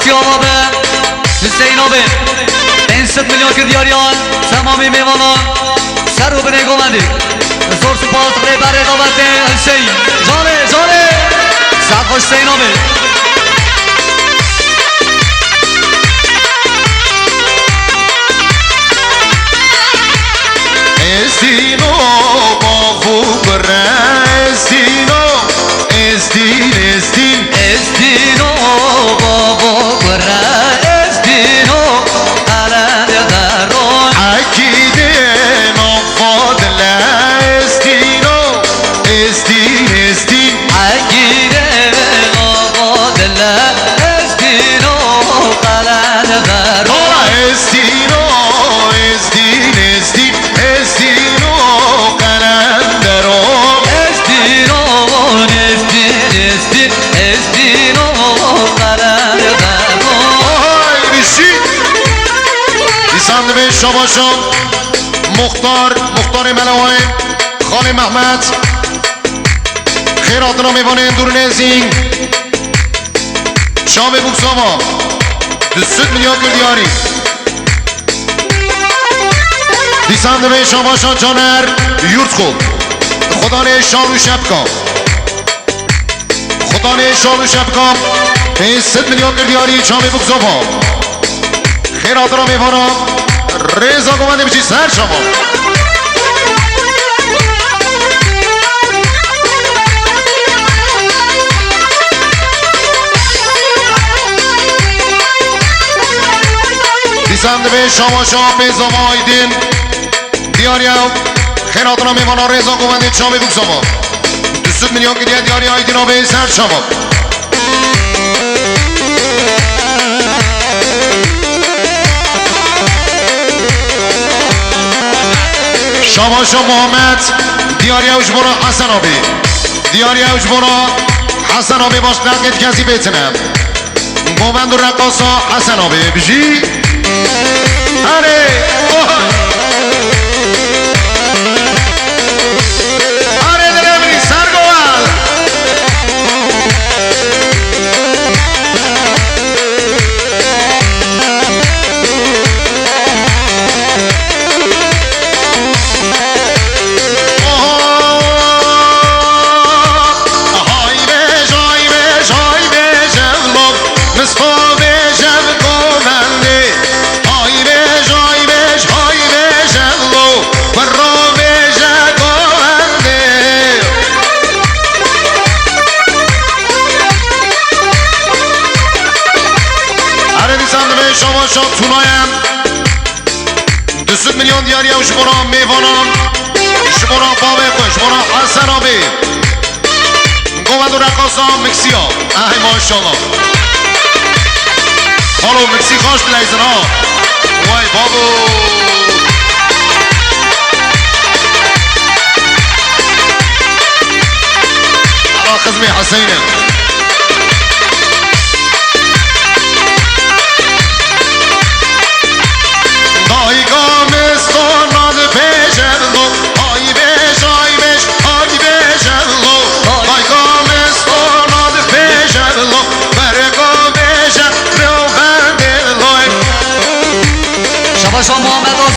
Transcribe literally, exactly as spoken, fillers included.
Yala be, Hüseyin abi, pênc sed milyon kir diyariya temamî mêvanan, ser û binê govendî. Zor spas rêberê davetê Hüseyin. Canê, canê. Saet xweş Hüseyin abi. Ez dîno bavo bire, ez dîno, ez dîn, ez dîn. Ez dîno bavo bire, ez dîno qelendero. Ekîdê nava dile, ez dîno, ez dîn, ez dîn. Ekîdê nava dile, ez dîno qelendero. Bala ez dîno, ez dîn, ez dîn. Ez dîno qelendero. Ez dîno, ez dîn, ez dîn, ez dîno qelendero. Hay bişî. Dîsan divê şabaşa Muxtar, Muxtarê Melewayê, Xalê Mehmet. Xêr hatina mêvanên dûr û nêzî. Çavê Buksava. Du sed milyon kir diyarî. Dîsan divê şabaşa Caner Yurtxu. Xudanê şal û şepka. Xudanê şal û şepka. Pênc sed milyon kir diyarî çavê Buksava. Xêr hatina mêvana. Rêza govendê biçî ser çavan. Dîsan divê şabaşa Pêzava Aydin. Diyariya xêr hatina mêvana rêza govendê çavê Buksava. Du sed milyon kiriye diyariya Aydin abi ser çava. Şabaşa Muhammed, diyariya ji bo re Hesen abi. Diyariya ji bo re Hesen abi baş, neqet kesî bêtine. Govend û reqasa Hesen abi bijî. Erê, oha. Erê, dilê min î ser govend. Hay bêj, hay bêj, hay bêj evlad, Misto bêj ev govendê. Hay bêj, hay bêj, hay bêj evlo, kurro bêje govendê. Erê dîsan divê şabaşa Tunaye. Du sed milyon diyariye û ji bo re mêvanan, ji bo re bavê xwe, ji bo re Hesen abê. Govend û reqasa Miksiya. Ay maşallah. Xalo Miksî xaş dileyzin ha. Way babo. Ala xizmê Heseyne.